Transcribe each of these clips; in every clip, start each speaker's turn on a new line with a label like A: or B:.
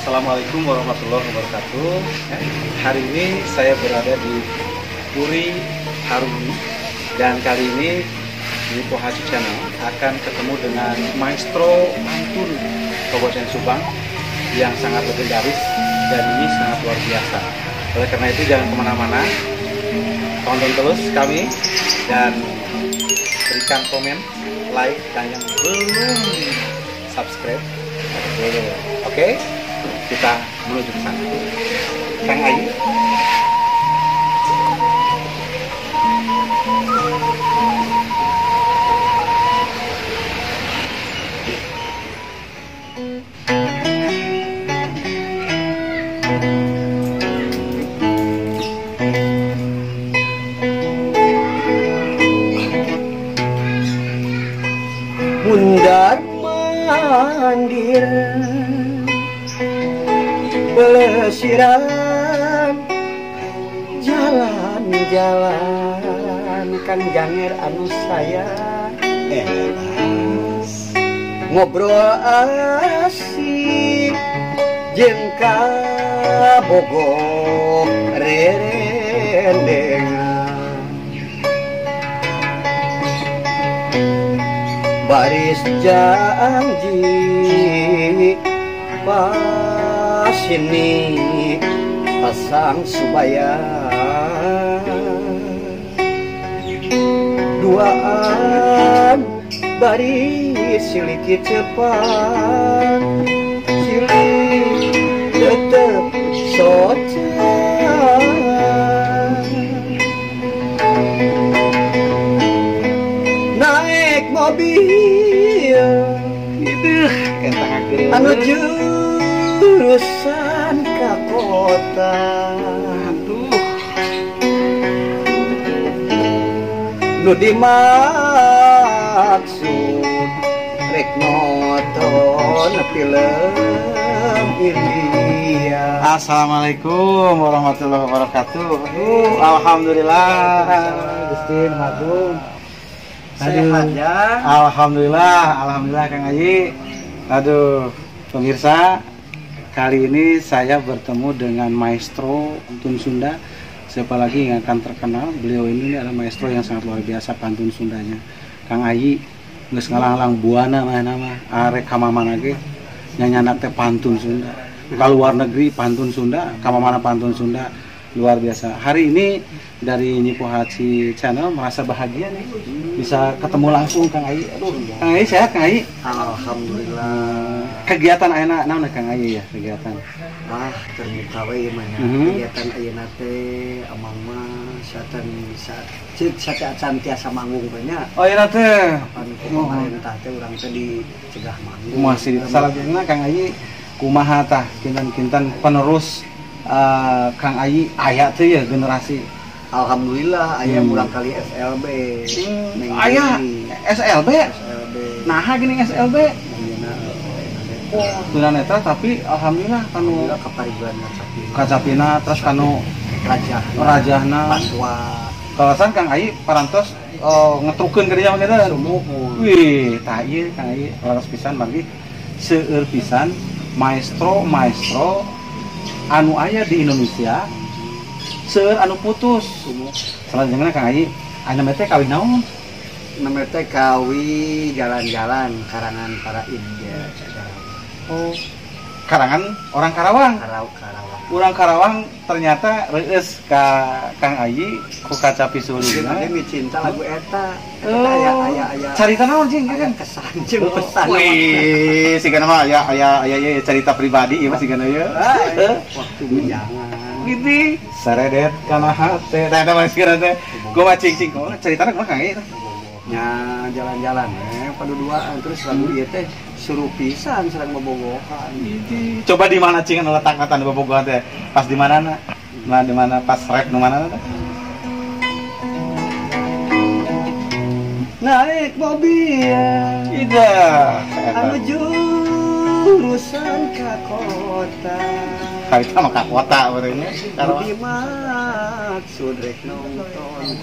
A: Assalamualaikum warahmatullahi wabarakatuh. Ya, hari ini saya berada di Puri Harumi dan kali ini di Pohaci Channel akan ketemu dengan maestro pantun Kabupaten Subang yang sangat legendaris dan ini sangat luar biasa. Oleh karena itu jangan kemana-mana, tonton terus kami dan berikan komen, like, dan yang belum subscribe. Oke, kita menuju ke sana. Kang Ayi.
B: Mundar mandir pelesiran jalan-jalan kan janger anu saya ngobrol asik jeung kabogoh rerendengan baris janji pas ini pasang subaya duaan baris siliki cepat silih tetep socan naik mobil
A: itu
B: anu jurusan ke kota.
A: Aduh,
B: nu dimaksud rek nonton film India.
A: Assalamualaikum warahmatullahi wabarakatuh. Alhamdulillah, Gusti Magung.
B: Sehat ya.
A: Alhamdulillah, alhamdulillah Kang Ayi. Aduh, pemirsa, kali ini saya bertemu dengan maestro pantun Sunda. Siapa lagi yang akan terkenal? Beliau ini adalah maestro yang sangat luar biasa pantun Sundanya. Kang Ayi geus ngalanglang buana mah nama arek ka mana ge nyanyanak teh pantun Sunda. Ka luar negeri pantun Sunda, ka mana pantun Sunda, luar biasa. Hari ini dari Nyi Pohaci Channel merasa bahagia nih bisa ketemu langsung Kang Ayi. Aduh, Kang Ayi sehat Kang Ayi?
B: Alhamdulillah.
A: Kegiatan ayeuna naon Kang Ayi ya kegiatan?
B: Ah, terbuka we mah ya. Kegiatan ayeuna teh amang mah satan saat acan tiasa manggung we nya.
A: Oh iya teh.
B: Kapan pemerintah teh urang teh dicegah manggung.
A: Masih salajengna Kang Ayi kumaha tah kinten-kinten penerus Kang Ayi aya teh ya generasi.
B: Alhamdulillah aya murang kali SLB.
A: Aya SLB.
B: SLB.
A: Naha gini SLB. Oh, tunanetra tapi alhamdulillah kanu
B: kaparijuan kacapina.
A: Kacapina terus kanu rajahna
B: paswa.
A: Kalasan Kang Ayi parantos ngetrukeun ka dinya mah kitu.
B: Sumuhun.
A: Wih, tah ieu Kang Ayi leres pisan bagi seueur pisan maestro-maestro anu aya di Indonesia seueur anu putus. Selanjutnya Kang Ayi, anu teh kawin naon?
B: Namanya teh kawi jalan-jalan karangan para India.
A: Oh, karangan orang Karawang.
B: Karawang.
A: Orang Karawang ternyata reueus ka Kang Ayi ku kacapi sulingna.
B: Jadi cinta lagu eta.
A: Oh,
B: aya
A: carita naon cing
B: kan kesan jeung pesan.
A: Wih, sigana mah aya aya aya cerita pribadi ieu mah sigana ieu.
B: Waktu bujangan.
A: Gitu. Saredet kana hate. Tah eta mah sigana teh. Kumaha cing cing kumaha caritana kumaha Kang Ayi teh?
B: Nya jalan-jalan paduduaan terus lagu ieu teh suruh pisan serang bobogohan.
A: Coba di mana cing anu letak tanda bobogohan teh? Pas di mana na? Nah, di mana pas rek nu mana teh?
B: Naik mobil
A: Ida
B: anu jurusan ka kota.
A: Karita mah ka kota urangnya.
B: Dimaksud rek nonton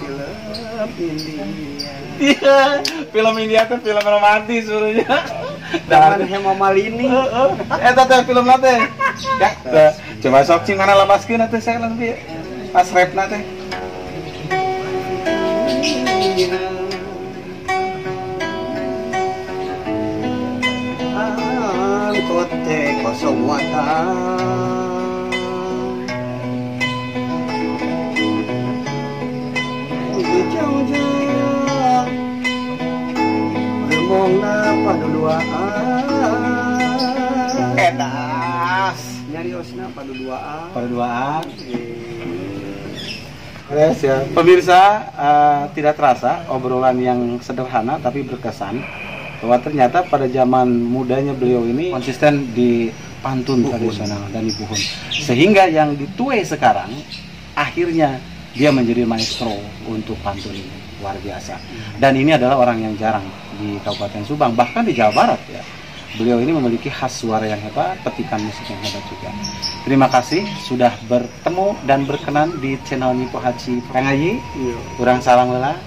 B: film India.
A: Iya, film India tuh film romantis sebenarnya.
B: Dan Hema Malini.
A: Eta teh film teh. Ya, coba sok cing mana labaskeun atuh saya lebih pas repna teh.
B: Angkot teh kosong muatan. Jauh-jauh remongna paduduaan.
A: Edas
B: nyariosna paduduaan.
A: Paduduaan. Yes, ya. Pemirsa, tidak terasa obrolan yang sederhana tapi berkesan bahwa ternyata pada zaman mudanya beliau ini konsisten di pantun tradisional dan di buhun, sehingga yang ditue sekarang akhirnya dia menjadi maestro untuk pantun ini, luar biasa. Dan ini adalah orang yang jarang di Kabupaten Subang, bahkan di Jawa Barat ya. Beliau ini memiliki khas suara yang hebat, petikan musik yang hebat juga. Terima kasih sudah bertemu dan berkenan di channel Nyi Pohaci Kang Ayi. Kurang salam lelah.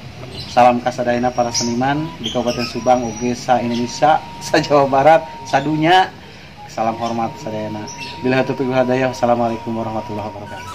A: Salam kasadayana para seniman di Kabupaten Subang, oge sa Indonesia, sa Jawa Barat, sa dunya. Salam hormat sadayana. Bila taufiq wal hidayah. Wassalamualaikum warahmatullahi wabarakatuh.